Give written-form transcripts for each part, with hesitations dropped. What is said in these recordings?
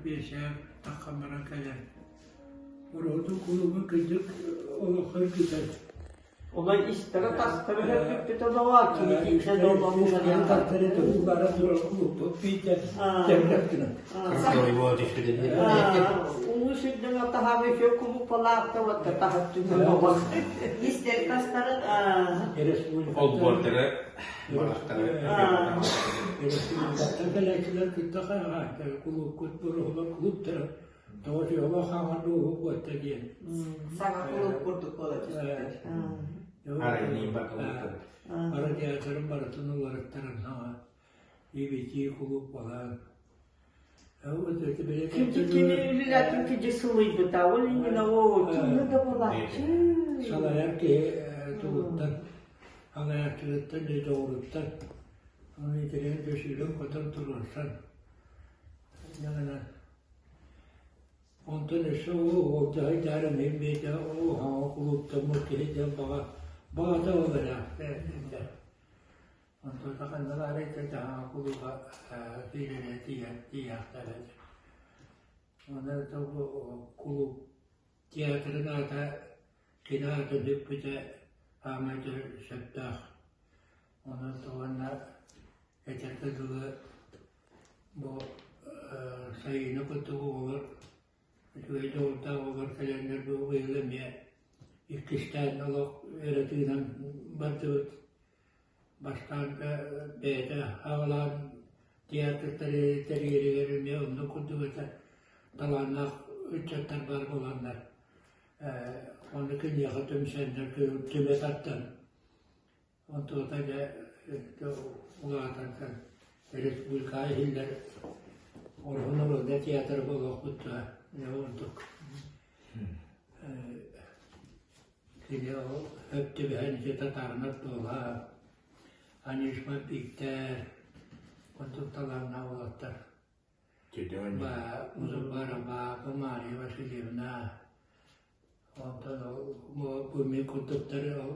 биэсээр таххан баран кэлэр. Уруһутун кулуубун кырдьык олоххо үргүтэр. Олай истэрэ-тастара хөргүппүтэ доҕоор, кини киирсэ долломмут Тастары тугу бара турар кулуппут биитэ тэҥнэк гынан. Красивый вот еще Улуу сүрдэн атаһаабы еще кулуппалаах да вот таһыттын бобос. Истэр тастарын Олбуордары балахтары Республикаттан кэлээччилэр кытта хайаҕааттар кулуупкут буруһулар клубтара тоҕо дьоһула хаҥа дууһу буотта диэн. Саҥа кулууп курдук буола түстүлэр. Радиаторын барытын уларыттаран хаҥа ибитии кулууп балаан. Кини үлэлээтин киди сылыйбыта, ол иннинэ оо, тымны да буолааччы. Салайар киһи тугуттан, салайааччытыттан дьэ доҕоруттан, ону итирэн көсүүрэн-көтөн туруорсан, Онтон өссө уолдьаһай дьаарын иһин биэрдэ оо хаҥа кулууптаммыт киһи диэн баҕа баҕата ол эрэ Онтон ханна баарай да хаҥа кулууба киирэрэ тиийэр тиийээхтэрэ Онон кулууп театрын аата кини аатын сүкпүтэ саамай сөптөөх. Онон уонна этэргэ дылы Бу сайыны курдук оҕолор үчүгэй дьоҕурдаах оҕолор кэлэннэр бу быйыл эмиэ иккистээн олох өрө тыынан бардыбыт. Бастаан бэйэтэ аҕалаан театр тэрийэригэр эмиэ оннук курдук этэ талааннаах ыччаттар баар буоланнар ону киниэхэ түмсэннэр түмэ тардан Онтуота дьэ улаатан республикаҕа иһиллэр Ороһу народнай театр буолуохпут дуо дьэ ордук кини ол сөп түбэһэн ити татаарынар туола Анишма Бииктэр курдук талааннаах уолаттар Музукбарова Мария Васильевна Онтон ол бу мин курдуктар ол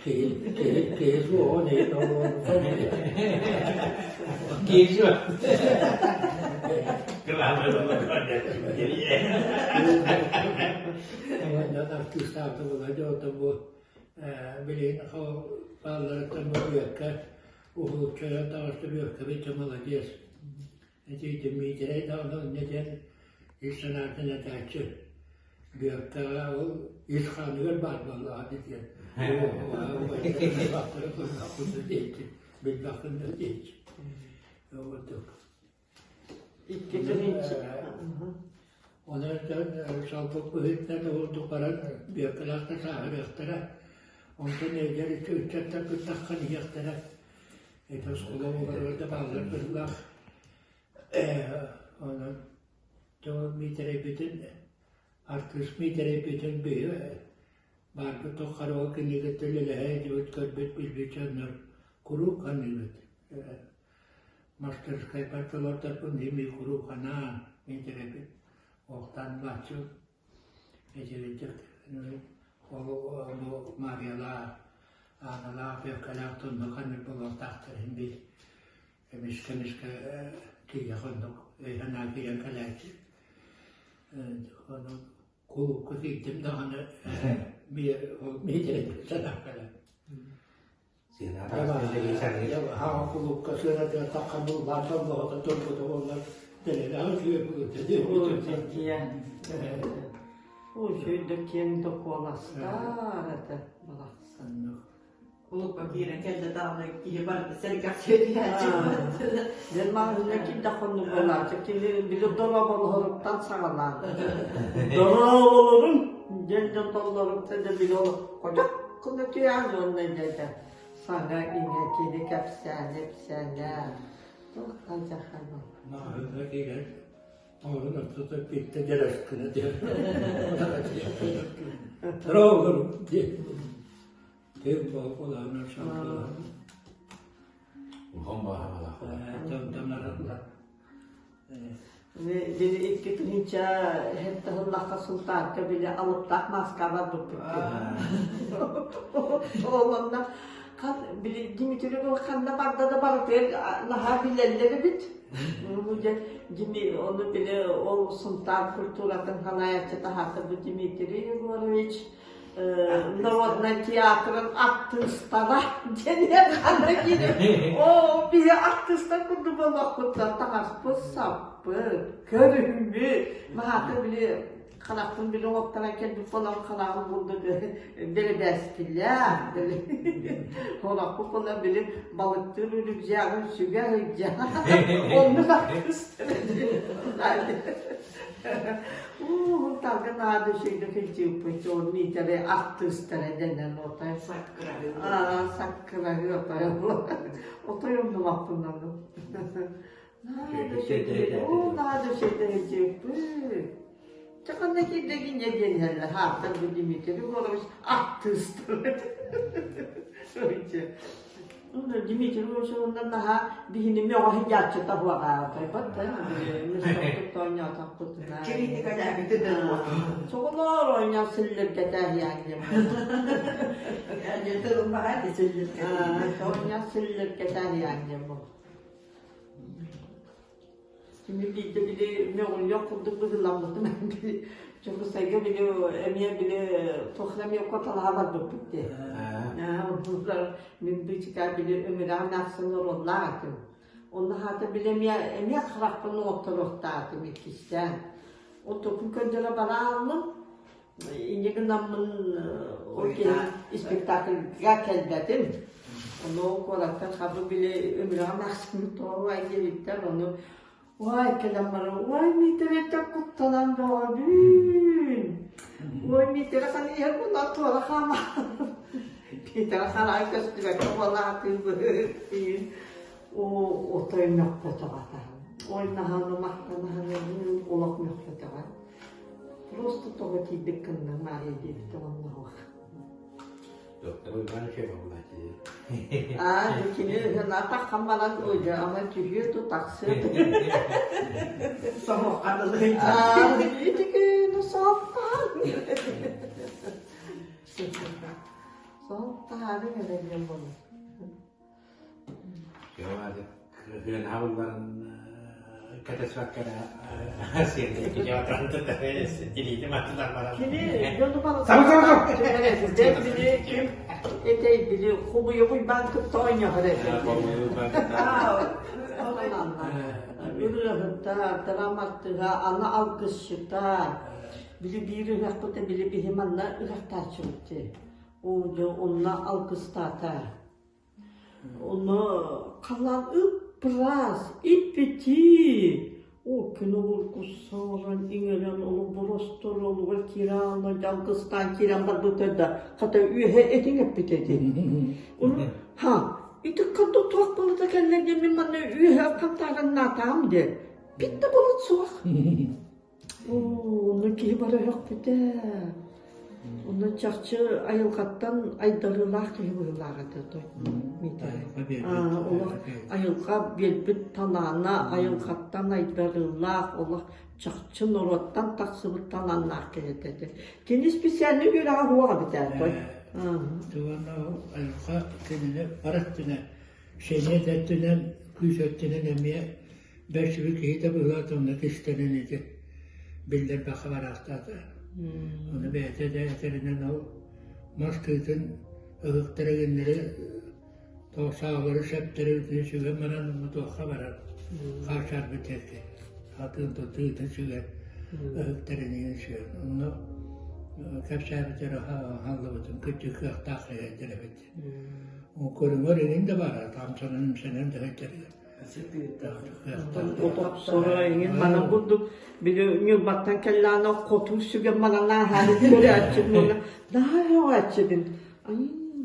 киһи киһи киһи суоҕун иһин ол Киһи суох. Артыыстаах була дьэ бу билигин баалларыттан бу Бүөккэ уһулуччуйан таҕыста Бүөккэбит дьэ маладьыас. Ити Миитэрэй даҕаны инньэ диэн ис санаатын этээччи. Бүөккэҕэ ол ис хааныгар баар буоллаҕа диэн билбэххин да диэччи. Ол курдук. Икки тыһыынча. Онон салгын быһыытынан уһурдук баран Бүөккэлээхтэр сааһырыахтара. Онтон эдэр ыччаттар кыттаххан иһиэхтэрэ. Это оскуола оҕолоругар да бааллар быһыылаах. Онон дьон Миитэрэйбитин, артыыс Миитэрэйбитин биһи баарбыт тухары ол кинигэтэ үлэлэһэ илдьибит, көрбүт, билбит дьоннор куруук ханыыбыт. Мастерскайбар толордорбун эмиэ куруук анаан Миитэрэйбит уохтаан бааччы Итирдик ол бу Мариялаах, Ааналаах, Бүөккэлээх туннук ханнык буолуохтаахтар иһин биир эмискэ-эмискэ киһиэхэ оннук өй-санаа киирэн кэлээччи. Ону кулуупка киирдим даҕаны ол миитэрэй санаам кэлэр. Хаҕа кулуупка сыанатыгар таххан булбаан толлоҕото турбута буоллар дэлэлээх үчүгэй булута Дьиэ. Үчүгэй да киэҥ да куоластаах этэ балахсан. Кулуупка киирэн кэллэ даҕаны киһи барыта сэргэхсийэ Дьэн маҕаһыыҥҥа ким да хоннук буолааччы кини били дорооболоһоруттан саҕалаан. Дорооболорун диэн дьон толлоруттан дьэ били ол хотох Куну түһээн уонна дьэ саҥа-иҥэ кини кэпсээнэ ипсээнэ туох алдьархай буолла. Маҕаһыыҥҥа киирэн оҕолорун ортото биирдэ дьэрэс гына диэн Дорооболорун диэн тыын буолаанар шампылаан Улахан бааһалаах. Томтомнараллар. Били икки тыһыынча сэттэ сыллаахха Султаарка били алыптаах мааска барбыппыт. Ол онно били Дмитрий ханна барда да барытыгар наһаа билэллэр эбит. Ну, дьэ, Дими, ону били ол Сунтаар культуратын салайааччы таһаартарбыт Дмитрий Егорович народнай театрын артыыстара диэн ханна киирэн оо биһи артыыстар курдук буолуохпуттан таҥаспыт саппыт көрүҥмүт маһаата били харахпын били оҥоттаран кэлбит буолан хараҕым курдук бэрэбээскилээх Олохпут буолан били балыктыыр үрүкзягын сүгэ сылдьан оннук артыыстар Уу, талга наада үчүгэй килдьииппит ол Миитэрэй артыыстара дэнэн отой аа саккыраһыы отой отой умнубаппын ону. Наада үчүгэй оо наада үчүгэй килдьииппит. Чэ ханна киирдэгин дьэ диэн иһэллэр хаартар бу Дмитрий Егорович артыыстара. Дмитрий Егорович уонна наһаа биһини мөҕө сылдьааччыта суоҕаатайбат да тоонньоотохпутуна Критикалаабыты да Соҕолоор оонньоон силлиргэтээһиэн диэн Оонньоон силлиргэтээһиэн диэн Кини биирдэ били мөҕүллүөх курдук быһыыламмытым били Дьокуускайга били эмиэ били туох эмиэ куоталаһа барбыппыт дии. Мин быычыкаа били өмүрэҕин ахсын оруоллаах этим. Онно хаата били эмиэ эмиэ харахпын оҥотторуохтаатым иккистээн. Оттокун көрдөрө барааллым. Инньэ гынаммын ол киһи спектакльга кэлбэтим. Ону куораттан хабы били өмүрэҕин ахсын тоҕо диэбиттэр ону уай кэлэн баран уай Миитэрэттэн куттанан бөҕөбүн. Уой Миитэрэ ханна иһэр буолла туора хаама. Миитэрэ хараҕа көстүбэккэ буолаатыы Оо отой мөхпөтөҕө Ой наһааны махтанаһын олох мөхпөтөҕө. Просто тоҕо тиийбит гынна Мария диэбитэ уонна суох. Доктор Иванович буоллааччы. Аа, кини атаххан баран ыйда, ама түһүө ту тахсыа ту. Соһуохха дылы. Аа, итикини соһуохтаан. Соһуохтаары эрэ диэн буолар. Кыһынаабылларын кэтэспэккэ Кини дьону били ким этэй били хубуйугуй баан кытта оонньоһор этэ. Ырыаһыта, драматыга, аны алгысчыта. Били биир ыһыахпыта били биһи манна ыһыахтааччыбыт дии. Онно алгыстаата. Онно халлаан ып-ыраас, ип-итии. Ол күн обургу саҕалаан иҥэрэн олох боростуор олугар киирэн дьалгыстаан киирэн барбыта да хата үөһэ этиҥ эппитэ дии. Ону ха ити ханна туох балыта кэллэ диэн мин манна үөһэ хантаараннаатаам диэн. Бит да балыт суох. Онно киһи бары өһөхпүтэ. Онно чахчы айылҕаттан айдарыылаах киһи быһыылаах этэ той Миитэрэй. Олох айылҕа биэрбит талаана айылҕаттан айдарыылаах, олох чахчы норуоттан тахсыбыт талааннаах киһи этэ. Кини специальный үөрэҕэ суох эбит ээ той. Уонна айылҕа кинини бары өттүнэн, сэниэ өттүнэн, күүс өттүнэн эмиэ Бэрсибит киһитэ быһыылаах онно кистэнэн ити биллэрбэххэ бараахтаата. Ону бэйэтэ да этэринэн ол мас тыытын ыһыктара гыннары саалары сэптэри бүтүнү сүгэн баран туохха барар хаачаарбыт диэки атын тыытын сүгэн ыһыктарыныгын сүгэн онно кэпсээбитэр хааллыбытым кырдьык кыахтаах эдэр эбит. Көрүҥэр иҥин да баара таамсанан имсэнэн да сылдьарыгар. Отохсоро иҥин манан курдук били Ньурбаттан кэллэҕинэ хотуу сүгэн манан ааһаары көрөөччүм уонна наһаа өҕөөччүбүн ай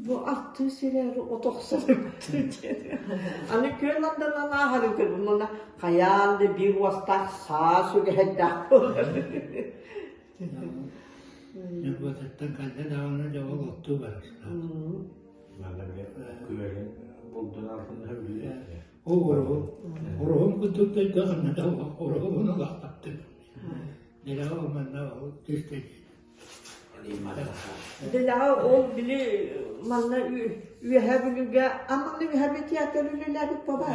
бу аттыы сирээри отохсор эбит диэн аны күөл аннынан ааһарын көрбүм уонна хайаан да биир уостаах саа сүгэһэрдээх буолар Ньурбатыттан кэллэ даҕаны дьэ ол оттуу барар. Манна күөлүн булдун алтын сөбүлүүр. Ол уруһум. Уруһум курдук дойду ханна да уруһумун улааппаттым. Дэлэҕэ ол манна ол түстэ Дэлэҕэ ол били манна Үөһээ Бүлүүгэ Амманы Үөһээ Бүлүү театр үлэлээбит баба.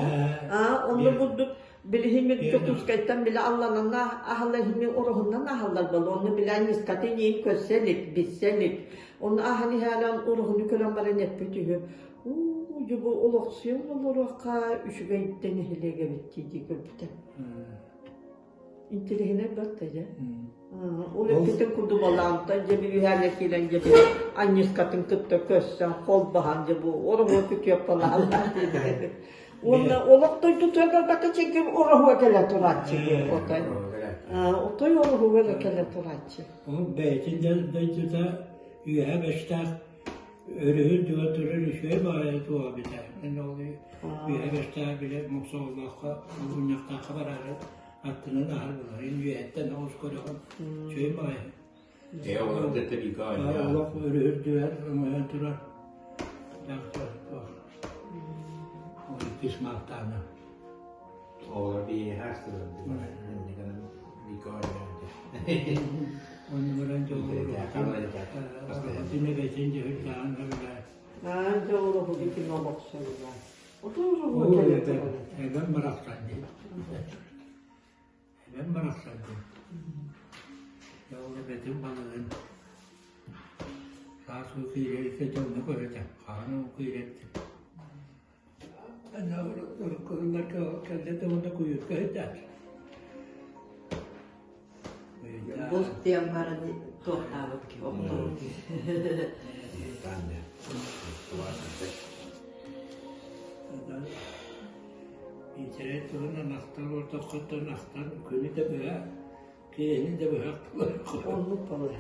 Аа, онно курдук. Билиһиммит Дьокуускайтан били алланан аһаллар иһиммин ороһунан аһаллар буолла. Онно били Анискатын иин көрсө илик, билсэ илик. Онно аһан иһээлэн ороһуну көрөн баран эппит үһү. Уу, дьэ бу олохсуйан олоруохха үчүгэйдэн иһилиэк эбит дии дии көрбүтэ. Интириэһинэй барта дьэ. Ол эппитин курдук балаантан дьэ бүрүһээҥҥэ киирэн дьэ били Анньыскатын кытта көрсөн холбоһон дьэ бу ороһуо күтүөппалааллар диэбит. Уонна олох дойдутугар барбакка чэҥким ороһуо кэлэ турааччы отой. Отой ороһуо эрэ кэлэ турааччы. Ол бэйэтин дойдута үөһэ бэстээх өрүһү үрдүгэр турар үчүгэй баҕайы туоҕа эбитэ. Ол үөһэ бэстээх били Мохсоҕолооххо, Мунньахтаахха бараары аттынан аһар буолар. Ин үөһэттэн оҕус көрөҕүн үчүгэй баҕайы. Ээ, олору кытта бииргэ оонньоо. Олох өрүһү үрдүгэр өҥөйөн турар. Ол иккис маалтаана. Оҕолор биһиэхэ астылар инникинэн бииргэ оонньоон дьэ. Онно баран дьоллоруохтун эбэтин дьөһүрдээҕин сөбүлээн. Аа, дьоллоруоху ким олохсуйла. Эбэм барахсан дии. Эбэм барахсан дии. Дьэ ол эбэтин балыгын саас уу киирэргэ дьоҥҥо көрөтө, хаһан уу киирэр Урукку сылларга кэллэ да уонна куйуурга сылдьааччы. Булт диэн баран туохтаабыт киһи охторбут киһи. Интернет туһунан ахтар ортоххоттон ахтан күнү да быһа, киэһэни да быһа Оннук буолар.